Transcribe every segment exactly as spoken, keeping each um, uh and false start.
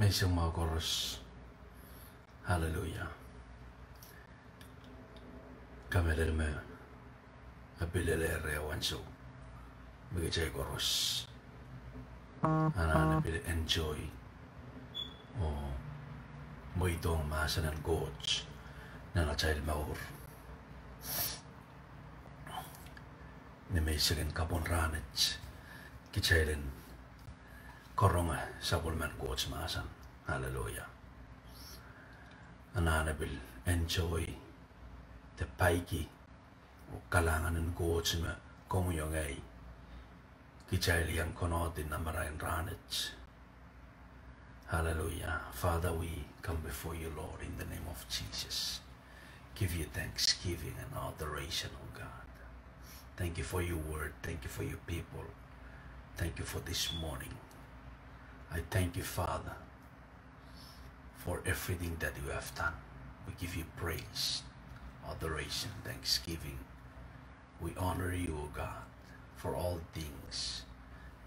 Menseng mwahu koaros. Hallelujah. Kamehlele me e pil lelehng reh ansou me kitail koaros anahne pil enjoy oh mweidohng mahsen en Koht nan atail mour. Ni menseng en kapwung rahnwet kitail en karonge sapwellimen Koht mahsen. Hallelujah. Anahne pil enjoy de paiki oh kalahngan en Koht me komwi oh ngehi kitail iang konehng nan amarain rahnwet. Hallelujah. Father, we come before you, Lord, in the name of Jesus. Give you thanksgiving and adoration, O God. Thank you for your word. Thank you for your people. Thank you for this morning. I thank you, Father, for everything that you have done. We give you praise, adoration, thanksgiving. We honor you, O God, for all things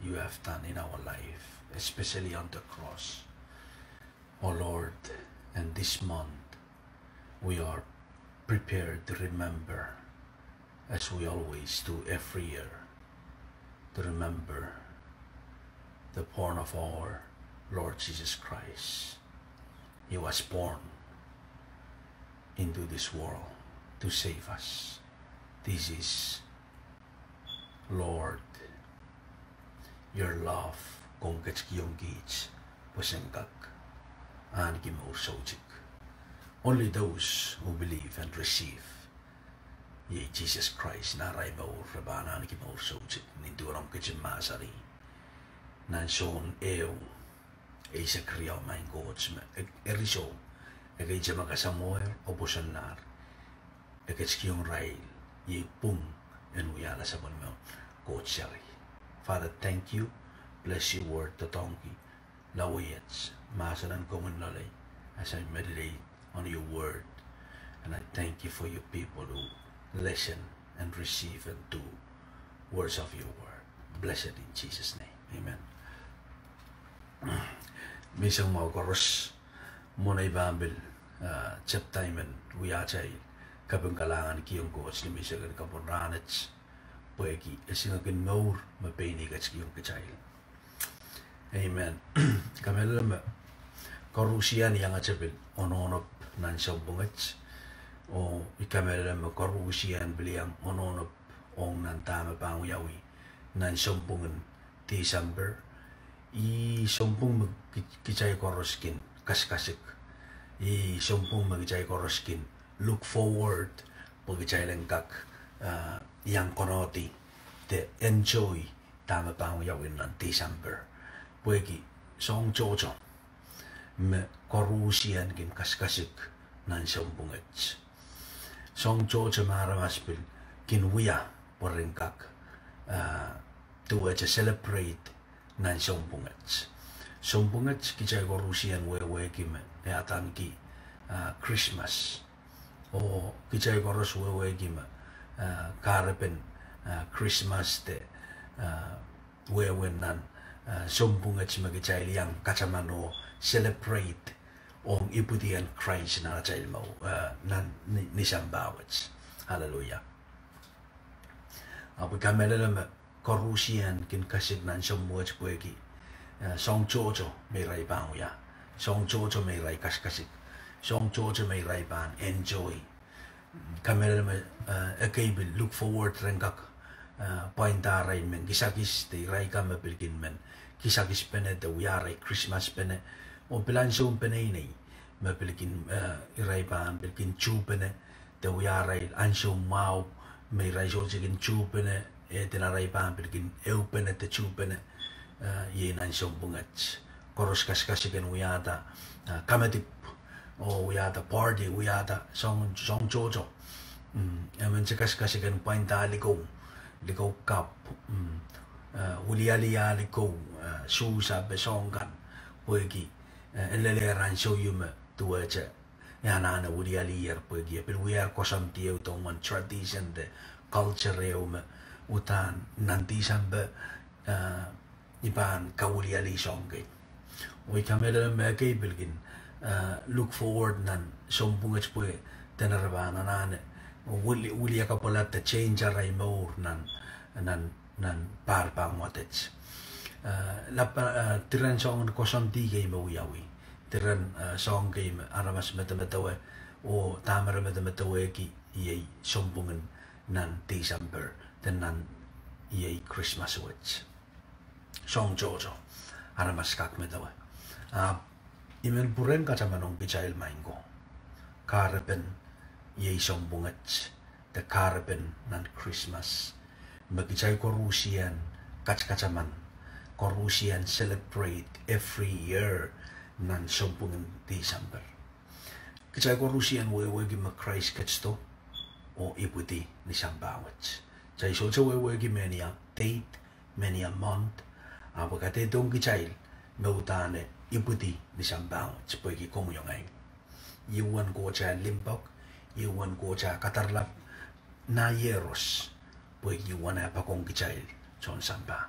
you have done in our life, especially on the cross. O Lord, and this month we are prepared to remember, as we always do every year, to remember the born of our Lord Jesus Christ. He was born into this world to save us. This is, Lord, your love, komw ketikihong kiht pwe sen kak ahneki mour soutuk. Only those who believe and receive iei Sises Krais nan arail mour, re pahn ahneki mour soutuk. Nin duwen omw ketin mahsanih nan Sohn ehu, eisek riau, Maing Koht, me e, eri soh, ekei me kasamwoh oh pwosonlahr, e ketikihong irail iei pwung en wiahla sapwellimen Koht seri. Father, thank you. Bless your word, doadoahngki, laweiet mahsen en komwi loalei, as I meditate on your word. And I thank you for your people who listen and receive and do words of your word. Blessed in Jesus' name. Amen. Menseng mwahu koaros. Mwohn ei pahn pil, ah, tepda I men wia atail kaping kalahngan kihong Koht ni menseng en kapwung rahnwet, pwehki e singekin mour me pein ih ketikihong kitail. Amen. Kamehlele me koaruhsiehn iangete pil onohnop nan sounpwong wet. Oh I kamehlele me koaruhsiehn pil iang onohnop ong nan dahme pahn wiawi nan sounpwong en Tisempe. Ih sounpwong me ki-, kitail koaros kin kasikasik. Ih sounpwong me kitail koaros kin look forward, pwe kitail en kak, ah, iang konehdi de enjoy dahme pahn wiawi nan Tisempe. Pwehki soahng tohto me koaruhsiehn kin kasikasik nan sounpwong wet. Soahng tohto me aramas pil kin wia pwe ren kak, ah, duwehte celebrate nan sounpwong wet. Sounpwong wet kitail koaruhsiehn wehwehki me e adaneki, ah, Krismas. Oh kitail koaros wehwehki me, ah, kahrepen, ah, Krismas de, ah, wehwehn nan, ah, sounpwong wet me kitail iang katamanoh celebrate ong ipwidien Krais nan atail mour, ah, nan ni-, ni sampah wet. Hallelujah. Ahpw I kamehlele me koaruhsiehn kin kasik nan sounpwong wet pwehki, ah, soahng tohto me irail pahn wia, soahng tohto me irail kasikasik, soahng tohto me irail pahn enjoy. Kamehlele me, ah, ekei pil look forward ren kak, ah, pwainda arail men kisakis de irail kan me pil kin men kisakis pene de wia arail Krismas pene. Oh pil ansoun peneinei me pil kin, ah, irail pahn pil kin tuhpene de wia arail ansou mwahu me irail sohte kin tuhpene, eh, de irail pahn pil kin ehupene de tuhpene, ah, iei nan sounpwong wet. Koaros kasikasik en wiahda, ah, kamadipw, oh wiahda party, wiahda soahng, soahng tohto. Mm, emen te kasikasik en pwainda likou, likou kapw, mm, ah, wilialiahr likou, ah, suhsape soahng kan, pwehki, eh, e lelehr ansou ieu me duwehte e anahne wilialier pwehki e pil wiahier koasoandi ehu de wen tradition de culture ehu me uhdahn nan Tisempe, ah, I pahn kawilialih soahng kei. Oh I kamehlele me ekei pil kin, eh, look forward nan sounpwong wet pwe dene re pahn anahne wili, wiliakapwala de change arail mour nan, nan, nan pahr pahn mwadek. Eh, lap, eh, diren soangen koasoandi kei me wiawi. Diren, eh, soahng kei me aramas medemedewe, oh dahme re medemedewehki iei sounpwong en nan Tisempe, de nan iei Krismas wet. Soahng tohto, aramas kak medewe. Ahpw I men pwurehng kataman ong kitail maing ko, kahrepen iei sounpwong wet, de kahrepen nan Krismas, me kitail koarusie en katakataman, koarusie en celebrate every year nan sounpwong en Tisempe. Kitail koarusie en wehwehki me Krais ketido oh ipwidi ni sampah wet. Kitail sohte wehwehki mehnia date, mehnia month, ahpw e kadehdehiong kitail me udahn e ipwidi ni sampah wet, pwehki komwi oh ngehi. Iei uwen Koht eh limpoak, iei uwen Koht eh kadaralap nah iehros, pwehki uwen eh poakohng kitail tohn sampah.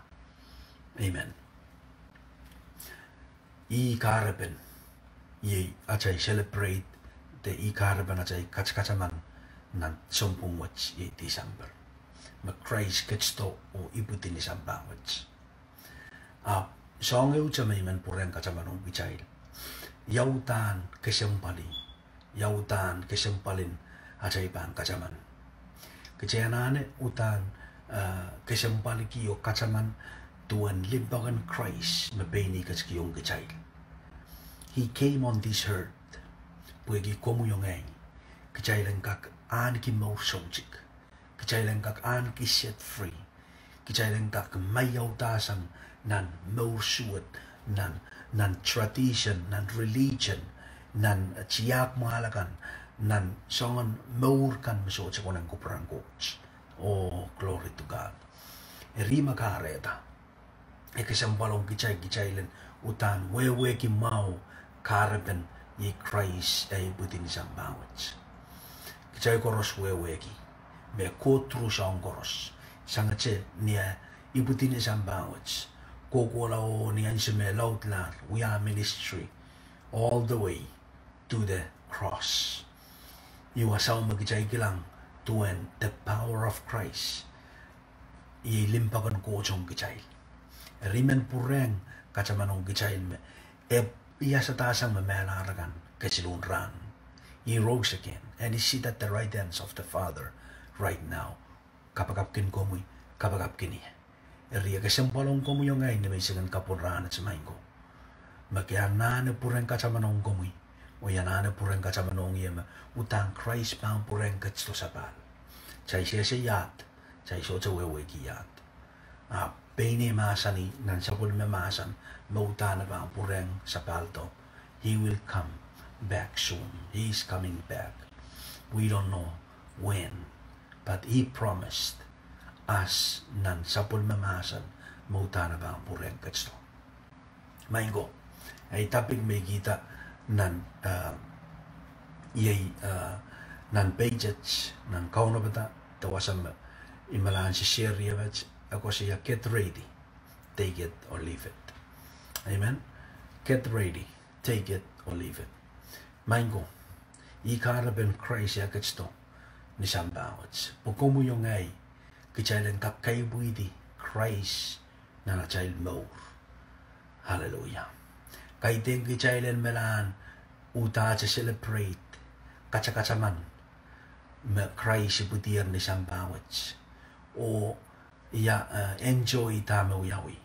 Amen. Ih kahrepen, iei atail celebrate, de ih kahrepen atail katakataman nan sounpwong wet iei Tisempe, me Krais ketido oh ipwidi ni sampah wet. Ahpw soahng ehute me I men pwurehng kataman ong kitail, ia uhdahn kesempwal, ia uhdahn kesempwal en atail pahn kataman. Kitail anahne uhdahn, eh, kesempwalki oh kataman duwen limpoak en Krais me pein ih ketikihong kitail. He came on this earth pwehki komwi oh ngehi, kitail en kak ahneki mour soutuk, kitail en kak ahneki set free, kitail en kak maiaudahsang nan mour suwed, nan, nan tradition, nan religion, nan tiahk mwahl akan, nan soangen mour kan me sohte konehng kupwuren Koht. Oh, glory to God. Eri me kahrehda e kesempwal ong kitail, kitail en uhdahn wehwehki mwahu kahrepen iei Krais eh ipwidi ni sampah wet. Kitail koaros wehwehki me go through soahng koaros, sangete ni eh ipwidi ni sampah wet, kohkohla oh ni ansou me laudla, wia ministry all the way to the cross. Ih wasao me kitail kilang duwen the power of Christ, iei limpoak en Koht ong kitail. Eri I men pwurehng kataman ong kitail me e iasadahsang me mehlahr akan kesiluhn rahn. He rose again and is seated at the right hands of the Father right now. Kapakapkin komwi, kapakapkin ie. Eri e kesempwal ong komwi oh ngehi ni menseng en kapwung rahnwet, maing ko, me ke anahne pwurehng kataman ong komwi, oh I anahne pwurehng kataman ong ie me uhdahn Krais pahn pwurehng ketido sapahl. Kitail sehse iahd, kitail sohte wehwehki iahd. Ahpw pein eh mahsanih nan sapwellime mahsen me uhdahn e pahn pwurehng sapahldo. He will come back soon. He is coming back. We don't know when, but he promised us nan sapwellime mahsen me uhdahn e pahn pwurehng ketido. Maing ko, ei topic me I kihda nan, eh, iei, eh, nan page et, nan kaunopada, de wasa me I malahn sesehrie wet, e koasoia get ready, take it or leave it. Amen. Get ready, take it or leave it. Maing ko, ih kahrepen Krais eh ketido ni sampah wet, pwe komwi oh ngehi, kitail en kak kaipwihdi Krais nan atail mour. Hallelujah. Kaidehn kitail en malahn uhdahn celebrate, katakataman me Krais ipwidier ni sampah wet, oh ia, eh, enjoy dahme wiawi.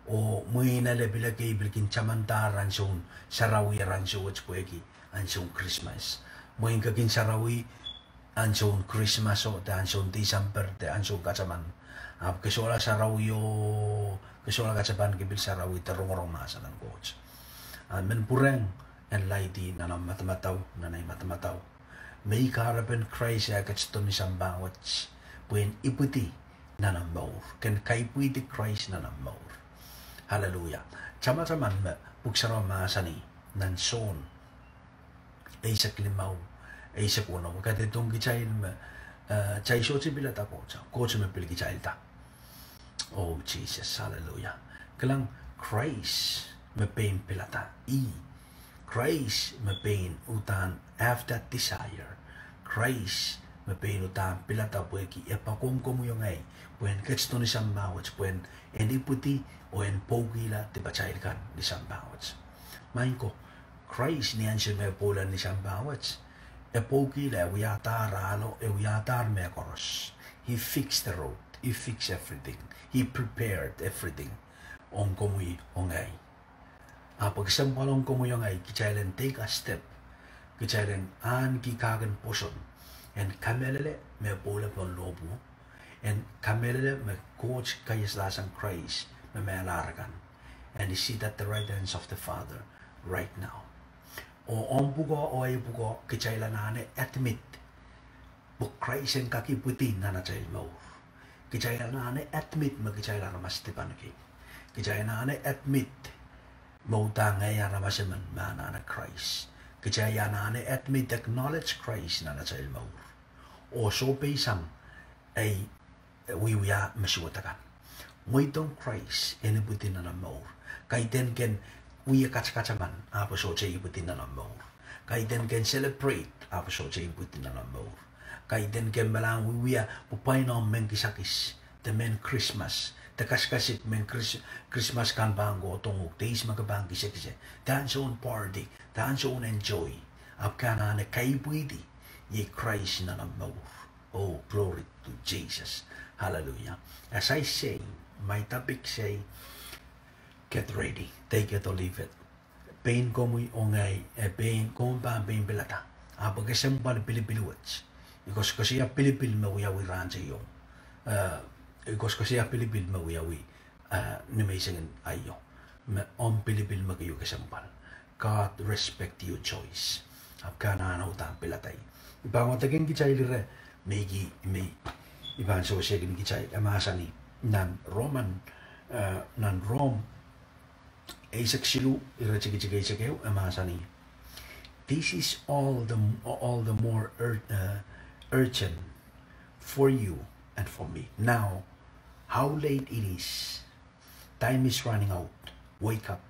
Oh mwein ale pil ekei pil kin tamandahr ansoun sarawi arail ansou wet pwehki ansoun Krismas. Mwein ke kin sarawi ansoun Krismaso, de ansoun Tisempe, de ansoun kataman, ahpw ke sohla sarawio, ke sohla katapan, ke pil sarawi de rongorong mahsen en Koht. A I men pwurehng en laidi nan ahmw madamadau, nan ei madamadau, me ih kahrepen Krais eh ketido ni sampah wet, pwe en ipwidi nan ahmw mour, ken kaipwihdi Krais nan ahmw mour. Hallelujah. Tamataman me Pwuhk Sarawi mahsanih nan Sohn eisek limau, eisek weneu, kadehdehiong kitail me, eh, kitail sohte pilada Koht, Koht me pil kitailda. Oh Jesus, hallelujah. Kilang, Krais me pein pilada. Ih, Krais me pein uhdahn have that desire. Krais me pein uhdahn pilada pwehki e poakohng komwi oh ngehi pwehn ketido ni sampah wet, pwehn en ipwidi oh en pwoukihla dipatail kan ni sampah wet. Maing ko, Krais ni ansou me e pwoula ni sampah wet, e pwoukihla, e wiadahr ahlo, e wiadahr mehkoaros. He fixed the road. He fixed everything. He prepared everything ong komwi oh ngehi. Ahpw kesempwal ong komwi oh ngehi, kitail en take a step. Kitail en ahneki kahk en pwoson, en kamehlele me e pwoula pohn lohpwuo, en kamehlele me Koht kaiasada sang Krais me mehlahr kan. And he's seated at the right hands of the Father right now. Oh omw pwukoa oh ei pwukoa, kitail anahne admit pwe Krais en kak ipwidi nan atail mour. Kitail anahne admit me kitail aramas dipan kei. Kitail anahne admit me uhdahn ngehi aramas emen me anahne Krais. Kitail anahne admit, acknowledge Krais nan atail mour. Oh sohpeisang ei wiewia me suwed akan. Mweidohng Krais en ipwidi nan omw mour. Kaidehn ken wie katakataman ahpw e sohte ipwidi nan omw mour. Kaidehn ken celebrate ahpw e sohte ipwidi nan omw mour. Kaidehn ken malahn wiewia pwupwain omw mehn kisakis, de mehn Krismas, de kasikasik mehn Kris-, Krismas kan pahn kohdohng uhk, de ihs me ke pahn kisekise, de ansoun party, de ansoun enjoy. Ahpw ke anahne kaipwidi iei Krais nan omw mour. Oh, glory to Jesus. Hallelujah. As I say, my topic say, get ready. Take it or leave it. Pein komwi oh ngehi, e pein, komw pahn pein pilada. Ahpw kesempwal pilipil wet. I koasoakoasoia pilipil me wiawi rahn teio. Eh, i koasoakoasoia pilipil me wiawi, eh, ni menseng aio. Me omw pilipil me keieu kesempwal. God respect your choice. Ahpw ke anahne uhdahn pilada. I pahn wadekin kitail ire, me i ki, me i pahn sewesehkin kitail, e mahsanih nan Roman, eh, nan Rom eisek siluh, ire tikitik eisek ehu, e mahsanih, this is all the, all the more ur-, eh, urgent for you and for me. Now, how late it is. Time is running out. Wake up,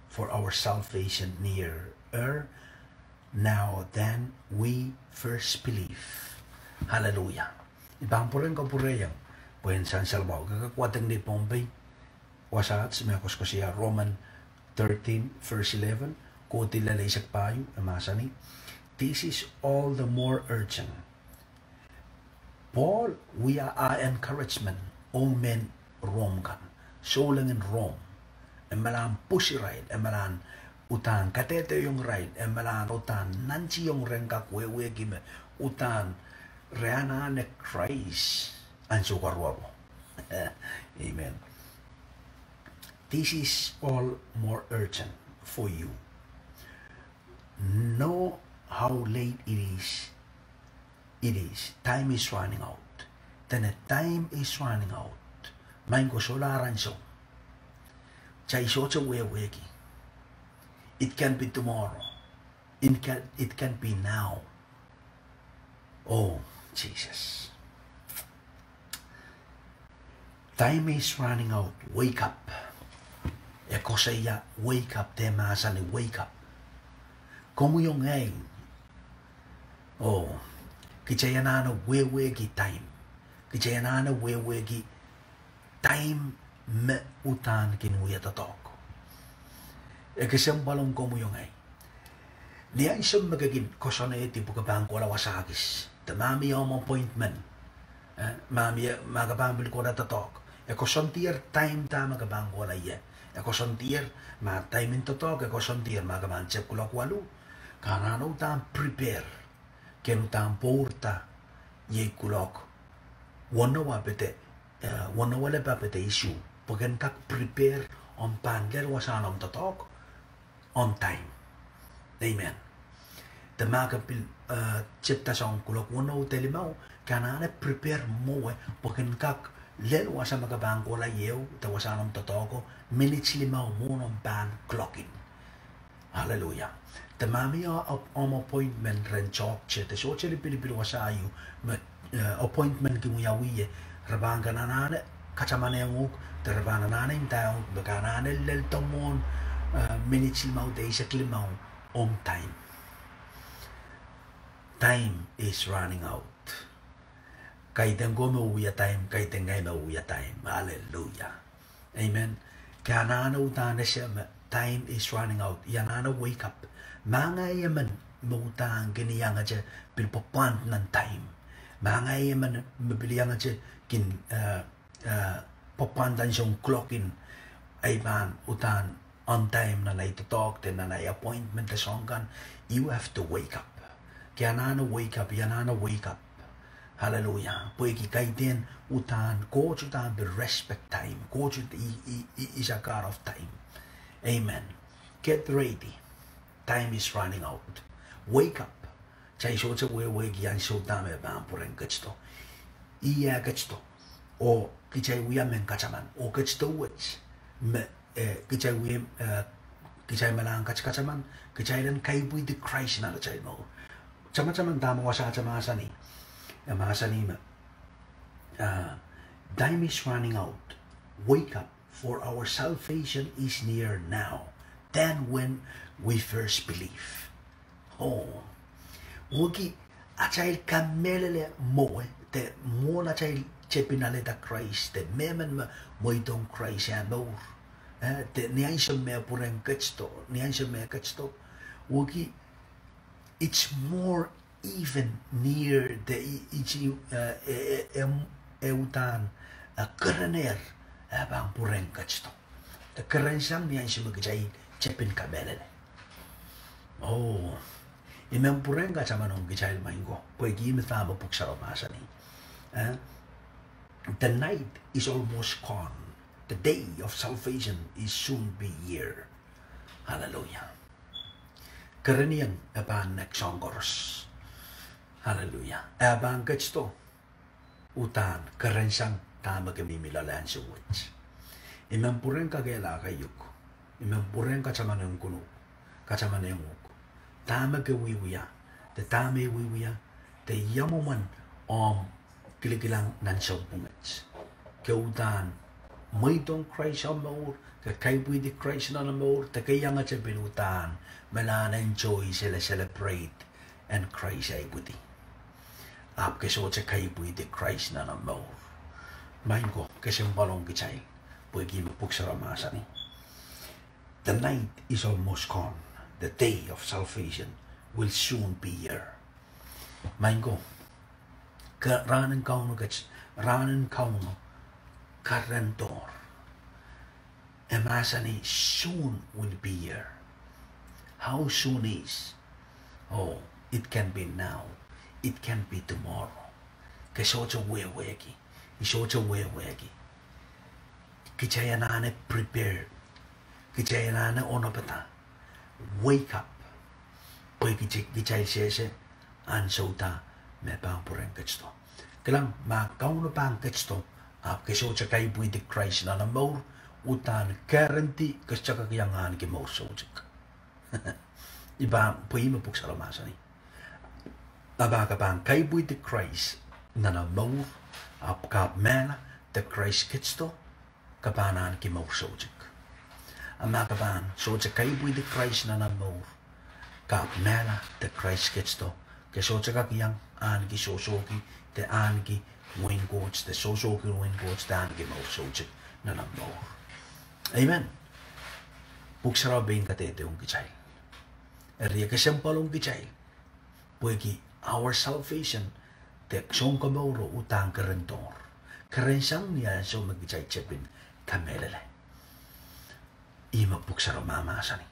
for our salvation nearer now than we first believe. Hallelujah. I pahn pwurehng kapwurehiong, pwehn sansal pahn ke kak wadek ni Pohnpei, wasaht me koasoakoasoia Roman thirteen verse eleven, kohdi lel eisek pahieu, e mahsanih, this is all the more urgent. Pohl wia ah encouragement ong mehn Rom kan, souleng en Rom. E malahn push irail, e malahn uhdahn kadehdehiong irail, e malahn uhdahn nantihong ren kak wehwehki me uhdahn re anahne Krais ansou karuwaru. Amen. This is all more urgent for you. Know how late it is. It is. Time is running out. Dene time is running out. Maing ko, solahr ansou. Kitail sohte wehwehki. It can be tomorrow. It can, it can be now. Oh, Jesus. Time is running out. Wake up. E koasoia wake up, de mahsanih wake up. Komwi oh ngehi. Oh, kitail anahne wehwehki time. Kitail anahne wehwehki time me uhdahn kin wia doadoahk. E kesempwal ong komwi oh ngehi. Ni ansou me ke kin koasoanehdi pwe ke pahn kohla wasa kis, de ma mie omw appointment, eh, ma mie, ma ke pahn pil kohla doadoahk, e koasoandier time da me ke pahn kohla ie. E koasoandier ma time en doadoahk, e koasoandier ma ke pahn tep kuloak waluh, ke anahne uhdahn prepare. Ken uhdahn pwourda iei kuloak weneu, eh, weneu lepe pahn pete isuh, pwe ken kak prepare omw pahn lel wasahn omw doadoahk on time. Amen. De ma ke pil, eh, tepda soahng kuloak weneu de limau, ke anahne prepare mwowe pwe ken kak lel wasa me ke pahn kohla ie de wasahn omw doadoahko minutes limau mwohn omw pahn clock in. Hallelujah. De ma mie omw appointment ren toahkte, de sohte lipilipil wasa ieu me, eh, appointment kin wiawi ie, re pahn kin anahne katamanehiong uhk, de re pahn anahne ndaiong uhk me ke anahne lel doamwohn minit limau de eisek limau ong time. Time is running out. Kaidehn ko me wia time, kaidehn ngehi me wia time. Hallelujah. Amen. Ke anahne uhdahn ese me time is running out. I anahne wake up. Ma ngehi emen me uhdahn kin iangete pil pwopwand nan time. Ma ngehi emen me pil iangete kin pwopwand nan soun clock in, I pahn uhdahn on time nan ei doadoahk de nan ei appointment de soahng kan. You have to wake up. Ke anahne wake up, I anahne wake up. Hallelujah. Pwehki kaidehn uhdahn, Koht uhdahn pil respect time. Koht, he is a God of time. Amen. Get ready. Time is running out. Wake up. Kitail sohte wehwehki ansou da me pahn pwurehng ketido. Ih eh ketido. Oh kitail wia mehn kataman oh ketido wet me, eh, kitail wia, eh, kitail malahn katakataman, kitail en kaipwihdi Krais nan atail mour. Tamataman dahme wasa te mahsanih, e mahsanih me, time is running out. Wake up, for our salvation is nearer now than when we first believe. Oh, wehwehki atail kamehlele mwowe de mwohn atail tepin alehda Krais de mehmen me mweidohng Krais eh mour, eh, de ni ansou me pwurehng ketido, ni ansou me ketido. Wehwehki it's more even near de, eh, eh, uhdahn, eh, kerenehr, eh, pahn pwurehng ketido. De kerensang ni ansou me kitail tepin kamehlele. Oh, I men pwurehng kataman ong kitail, maing ko, pwehki me dahme Pwuhk Sarawi mahsanih, eh, the night is almost gone. The day of salvation is soon be here. Hallelujah. Kerenieng e pahn nek soahng koaros. Hallelujah. E pahn ketido uhdahn kerensang dahme ke mihmi loale ansou wet. I men pwurehng kakehlaka uhk. I men pwurehng katamanehng uhk, katamanehng uhk. Dahme ke wiewia, de dahme I wiewia, de ia mwomwen omw kilikilang nan sounpwong wet. Ke uhdahn mweidohng Krais omw mour, ke kaipwihdi Krais nan omw mour, de ke iangete pil uhdahn malahn enjoy sele celebrate en Krais ahi ipwidi. Ahpw ke sohte kaipwihdi Krais nan omw mour. Maing ko, kesempwal ong kitail, pwehki me Pwuhk Sarawi mahsanih, the night is almost gone. The day of salvation will soon be here. Maing ko, ke rahnen Kauno ket, rahnen Kauno kerendohr. E mahsanih soon will be here. How soon is? Oh, it can be now. It can be tomorrow. Ke sohte wehwehki. I sohte wehwehki. Kitail anahne prepare. Kitail anahne onopada. Wake up. Pwe kitail, kitail sehse ansou da me pahn pwurehng ketido. Kilang, ma Kauno pahn ketido, ahpw ke sohte kaipwihdi Krais nan omw mour, uhdahn guarantee ke sohte kak iang ahneki mour soutuk. I pahn, pwe ih me Pwuhk Sarawi mahsanih, a ma ke pahn kaipwihdi Krais nan omw mour, ahpw ke ahpw mehla de Krais ketido, ke pahn ahneki mour soutuk. A ma ke pahn sohte kaipwihdi Krais nan omw mour, ke ahpw mehla de Krais ketido, ke sohte kak iang ahneki sohsohki de ahneki wehin Koht, de sohsohki wehin Koht de ahneki mour soutuk nan omw mour. Amen. Pwuhk Sarawi pein kadehdehiong kitail. Eri e kesempwal ong kitail. Pwehki our salvation, de sounkomouro uhdahn kerendohr. Kerensang ni ansou me kitail tepin kamehlele. Ih me Pwuhk Sarawi mahmahsanih.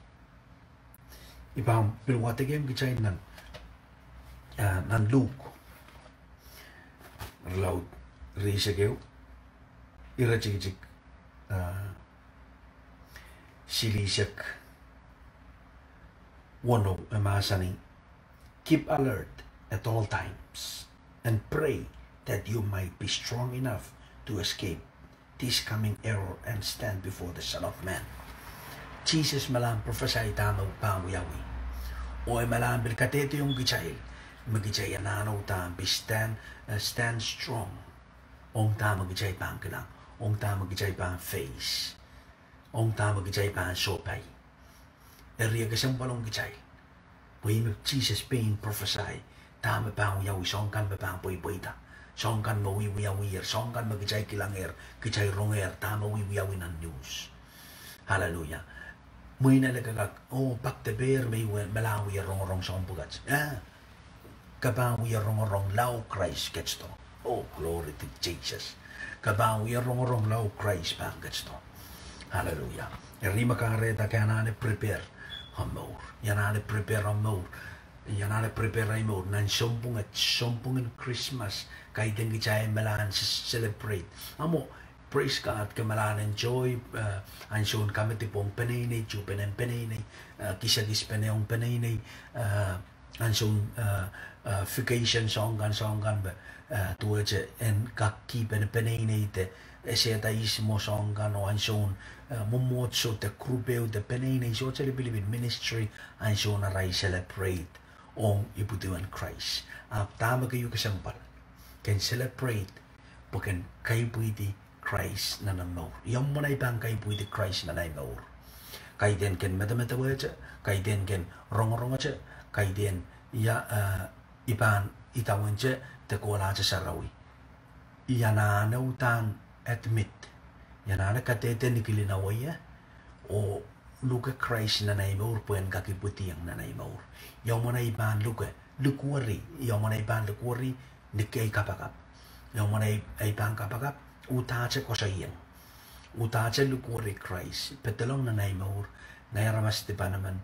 I pahn pil wadekiong kitail nan, ah, nan Luk irelaud rieisek ehu, iretikitik, ah, silihsek weneu, e mahsanih, keep alert at all times and pray that you might be strong enough to escape this coming hour and stand before the Son of Man. Sises malahn prophesy dahme pahn wiawi. Oh e malahn pil kadehdehiong kitail me kitail anahne uhdahn pil stand, eh, stand strong ong dahme kitail pahn kilang, ong dahme kitail pahn face, ong dahme kitail pahn sohpai. Eri e kesempwal ong kitail. Pwe ih me Sises pein prophesy, dahme pahn wiawi, soahng kan me pahn pweipweida, soahng kan me wiewiawier, soahng kan me kitail kilangehr, kitail rongehr, dahme wiewiawi nan news. Hallelujah. Mwein ale ke kak, oh, pak depe me I wie, me lah wie rongorong soahng pwukat. Eh? Ke pahn wie rongorong lao Krais ketido. Oh, glory to Jesus. Ke pahn wie rongorong lao Krais pahn ketido. Hallelujah. Eri me kahrehda ke anahne prepare omw mour. I anahne prepare omw mour. I anahne prepare ahi mour. Nan sounpwong, sounpwong en Krismas, kaidehn kitail me lah celebrate. Amo, praise God, ke me lah enjoy, eh, ansoun kamedipw ong peneinei, tuhpene ong peneinei, eh, kisakis pene ong peneinei, eh, ansoun, eh, eh, vacation soahng kan, soahng kan me, eh, duwehte en kak kihpene peneinei de, esehda ihs mwo soahng kan oh ansoun, eh, mwomwohdiso de group ehu de peneinei, sohte lipilipil ministry, ansoun arail celebrate ong ipwidiwen Krais. Ahpw dahme keieu kesempwal? Ken celebrate pwe ken kaipwidi Krais nan omw mour. Ia mwomwen ahi pahn kaipwidi Krais nan ahi mour? Kaidehn ken medemedewehte, kaidehn ken rongorongete, kaidehn ia, eh, I pahn idawehte de kohlahte sarawi. I anahne uhdahn admit, I anahne kadehde nikil en aweie oh luke Krais nan ahi mour pwe en kak ipwidiong nan ahi mour. Ia mwomwen ahi pahn luke, lukweri, ia mwomwen ahi pahn lukweri, ni kei kapakap. Ia mwomwen ahi, ahi pahn kapakap, uhdahte koasoiong, uhdahte lukweri Krais pedolong nan ahi mour. Ngehi aramas dipan emen,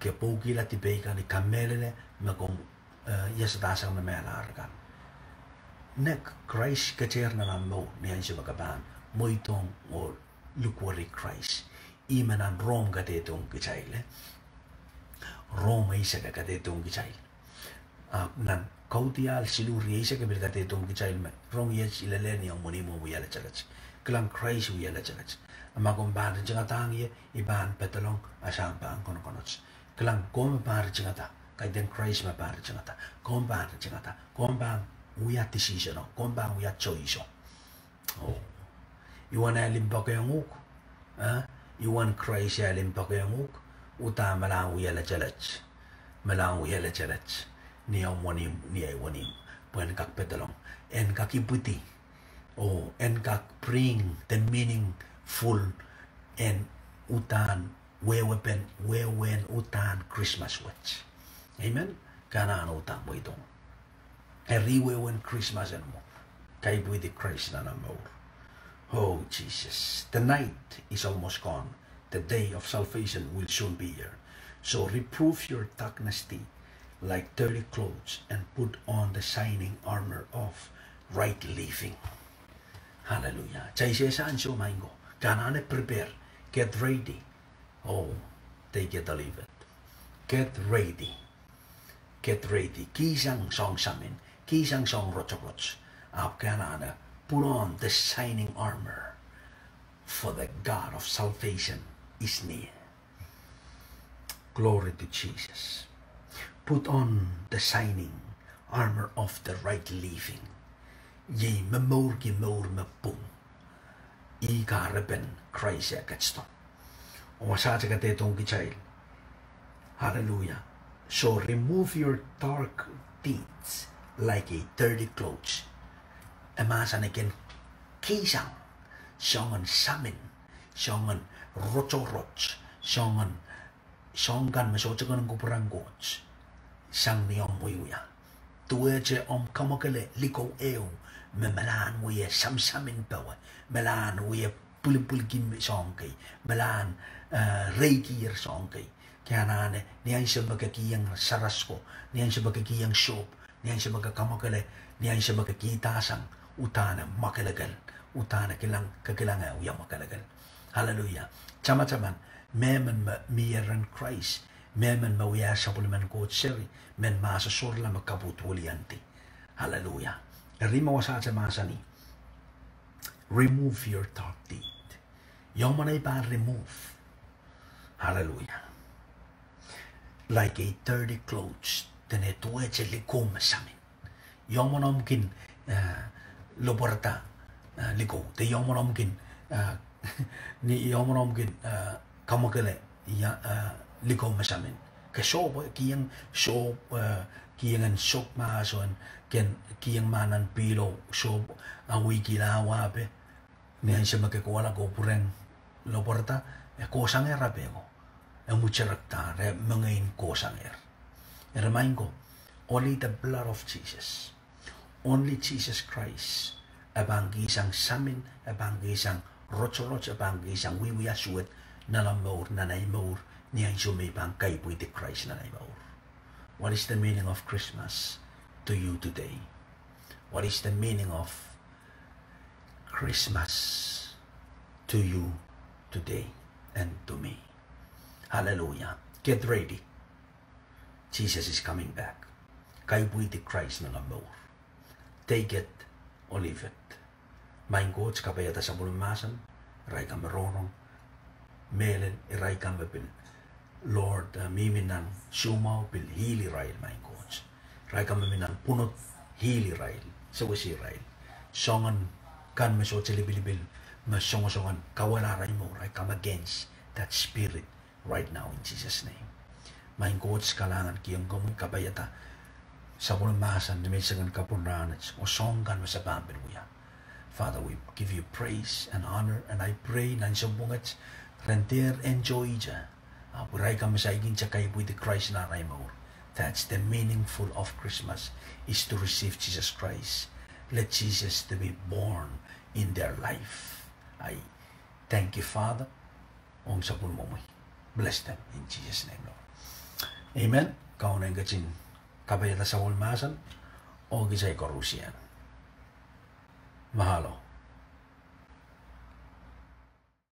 ke pwoukihla dipei kan, I kamehlele me komw, eh, iasadahsang me mehlahr kan. Nek Krais ketehr nan omw mour ni ansou me ke pahn mweidohng oh lukweri Krais. Ih me nan Rom kadehdehiong kitail, eh? Rom eisek kadehdehiong kitail. Ahpw nan Kaudiahl siluh rieisek e pil kadehdehiong kitail me rong iet, I lelehni omw wenihmw en wia letelet. Kilang, Krais wia letelet. A ma komw pahn ritingadahng ie, I pahn pedolong, a sang pahn konokonot. Kilang, komw pahn ritingada, kaidehn Krais me pahn ritingada. Komw pahn ritingada, komw pahn wia decision o, komw pahn wia choice o. Oh. I wen eh limpoakohng uhk, eh? I wen Krais eh limpoakohng uhk, uhdahn me lah wie letelet. Me lah wie letelet ni omw wenihmw, ni ahi wenihmw. Pwe en kak pedolong, en kak ipwidi, oh, en kak bring the meaningful en uhdahn wehwehpen, wehwehn uhdahn Krismas wet. Amen. Ke anahne uhdahn mweidohng. Eri wehwehn Krismas en mwo, kaipwidi Krais nan omw mour. Oh, Jesus. The night is almost gone. The day of salvation will soon be here. So reprove your darkness deed like dirty clothes and put on the shining armor of right living. Hallelujah. Kitail sehse ansou maing ko. Ke anahne prepare. Get ready. Oh, take it or leave it. Get ready. Get ready. Kihsang soahng samin. Kihsang soahng rotorot. Ahpw ke anahne put on the shining armor, for the God of salvation is near. Glory to Jesus. Put on the shining armor of the right living. Iei me mourki mour me pwung. Ih kahrepen Krais eh ketido. Oh wasaht kadehdehiong kitail. Hallelujah. So remove your dark deeds like a dirty clothes. E mahsanih ken kihsang soangen samin, soangen rotorot, soangen, soahng kan me sohte kin kupwuren Koht sang ni omw wiewia. Duwehte omw kamwakele likou ehu me malahn wie samsamin powe, malahn wie pwilipwilki soahng kei, malahn, eh, reikier soahng kei. Ke anahne, ni ansou me ke kihong sarasko, ni ansou me ke kihong sohp, ni ansou me ke kamwakele, ni ansou me ke kihdasang, uhdahn e mwakelekel, uhdahn e kilang, ke kilang e wia mwakelekel. Hallelujah. Tamataman, mehmen me mie rehn Krais, mehmen me wia sapwellimen Koht seri, men mahso sohrala me kapwuhd wiliandi. Hallelujah. Eri me wasaht e mahsanih, remove your dark deed. Ia mwomwen ahi pahn remove? Hallelujah. Like a dirty clothes, dene duwehte likou me samin. Ia mwomwen omw kin, eh, lopwarada, eh, likou. De ia mwomwen omw kin, eh, ni ia mwomwen omw kin, eh, kamwakele ia, eh, likou me samin. Ke sohp, kiheng sohp, eh, kiheng en sohp mahsen, ken kiheng mahn nan pihlo, sohp, awihkihla wape. Ni ansou me ke kohla ke pwurehng lopwarda, e kohsangehr ape ko. E mwuterekdahr, e mengei kohsangehr. Eri maing ko, only the blood of Jesus. Only Jesus Christ. E pahn kihsang samin, e pahn kihsang rotorot, e pahn kihsang wiewia suwed, nan omw mour, nan ei mour, ni ansou me i pahn kaipwidi Krais nan ei mour. What is the meaning of Christmas to you today? What is the meaning of Christmas to you today and to me? Hallelujah. Get ready. Jesus is coming back. Kaipwidi Krais nan omw mour. Take it or leave it. Maing Koht, kapaiada sapwellime mahsen, irail kan me rongorong mehlel, irail kan me pil, Lord, eh, mihmi nan soumwahu pil heal irail, maing Koht. Irail kan me mi nan pwunod, heal irail, sewese irail. Soangen kan me sohte lipilipil, me songosong en kawehla arail mour, I come against that spirit right now in Jesus' name. Maing Koht, kalahngan kihong komwi, kapaiada sapwellime mahsen ni menseng en kapwung rahnwet, oh soahng kan me se pahn pil wia. Father, we give you praise and honor, and I pray nan sounpwong wet, ren dehr enjoy-ihte, ahpw irail kan me saikinte kaipwidi Krais nan arail mour. That's the meaningful of Christmas, is to receive Jesus Christ. Let Jesus to be born in their life. I thank you, Father. Ong sapwellimomwi. Bless them in Jesus' name, Lord. Amen. Kauno en ketin kapaiada sapwellime mahsen, oh kitail koarusie. Mahalo.